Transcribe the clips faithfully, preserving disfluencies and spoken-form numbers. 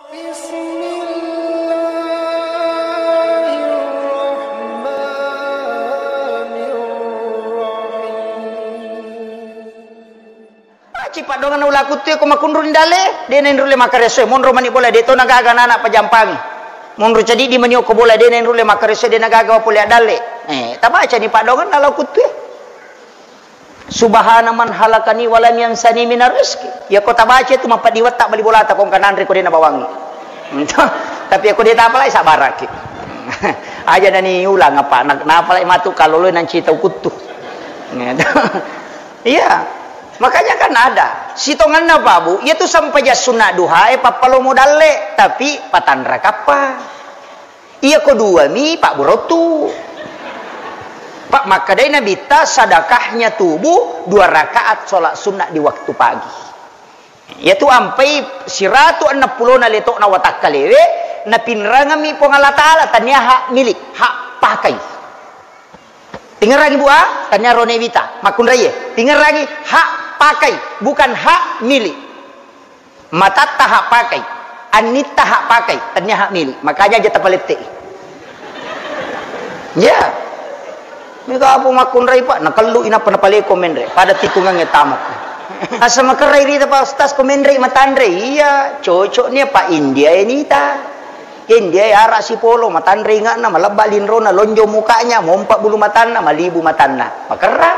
Bismillahirrahmanirrahim. Paci paddoangenna ula kuttu e ko makkunruni dalle, de' nainrulle makkareso e. Monro mani bola, de' to nagaga nana pajampangi. Monro cadidi mani okko bola, de' nainrulle makkareso e, de' nagaga pole addalle. Eh, tabacani paddoangenna ula kuttu e. Subhana man halakani walam yansani minar rizki. Iya ko tabaca tu mappaddiwetta bali bolata ko engka nanre ko de' nabawangi. Tapi iya ko de' tapalai sabbaraki. Aja nani ulang apa, na-, napalai matu kaloloi nancita ukuttu. Iya. Makanya kan ada sitonganna, Pak Bu, iya tu sempajang sunna duha e pappalomo dalle, tapi patanra kappa. Iya ko dua mi, Pak Bu, rottu. Pak, makkedai Nabitta, sedekahnya tubuh dua rakaat sholat sunnah di waktu pagi. Iya tu ampai siratu enneng pulona leto'na watakkalewe, napinrangami Puang Allah Ta'ala, tania hak milik, hak pakai. Tingerangi, Bu, ah? Tania rone wita, makkunraie. Tingerangi, hak pakai, bukan hak milik. Matatta hak pakai, annitta hak pakai, tania hak milik. Makanya aja tapalette. Ya. Mega apa makkunrai, Pak? Nakellu inapa napaleko menre. Pada tikungangnge tamak. Asa makerrai rita, Pak Ustaz, ko menre matanre. Iya, cocok nih, Pak, India ini ta. India e ara sipolo, matanre inga'na, malebba linrona, lonjong mukanya, mompa bulu matanna, malibu matanna. Makerra.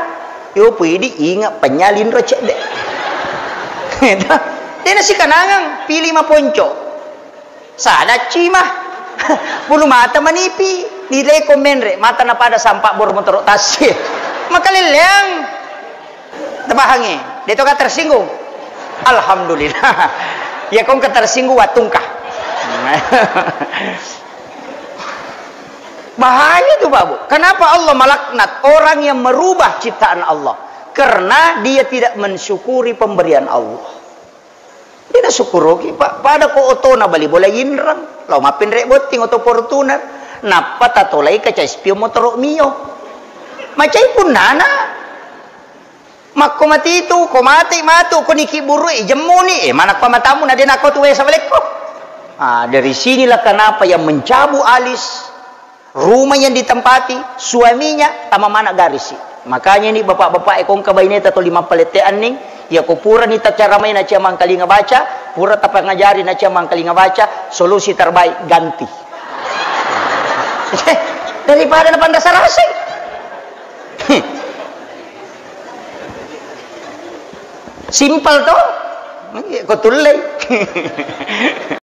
Yo, pui idi inga penya linro cedde. Dena sikanangang, pili maponco. Sada cima. Bulu mata manipi, dileko menre, mata napada sampak bor motoro tassi. Makaleleang. Tabahangngi, de' toka tersinggung. Alhamdulillah. Ya, kongka tersinggung, watungka. Bahaya itu, Pak Bu. Kenapa Allah melaknat orang yang merubah ciptaan Allah? Karena dia tidak mensyukuri pemberian Allah. Dena syukuruki, Pak. Pada ko otona bali bola inrang. Lao mappinre botting oto Fortuner. Nappa tatolai kaca spion motoro Mio. Macai punnana. Makko matitu, ko mate matu, ko niki burui, jemmuni, eh, mana ko matamu na dena ko tu wesa balekko. Ah, dari sinilah kenapa yang mencabut alis rumah yang ditempati suaminya tama mana garisi. Makanya ini bapak-bapak e, kongka baineta toli mappalette anning, ya ko purani tacaramai na cia mangkalinga baca, pura tapangajari na cia mangkalinga baca, solusi terbaik ganti. Daripada napanrasa-rasai. Simpel to? Iya, ko tullei.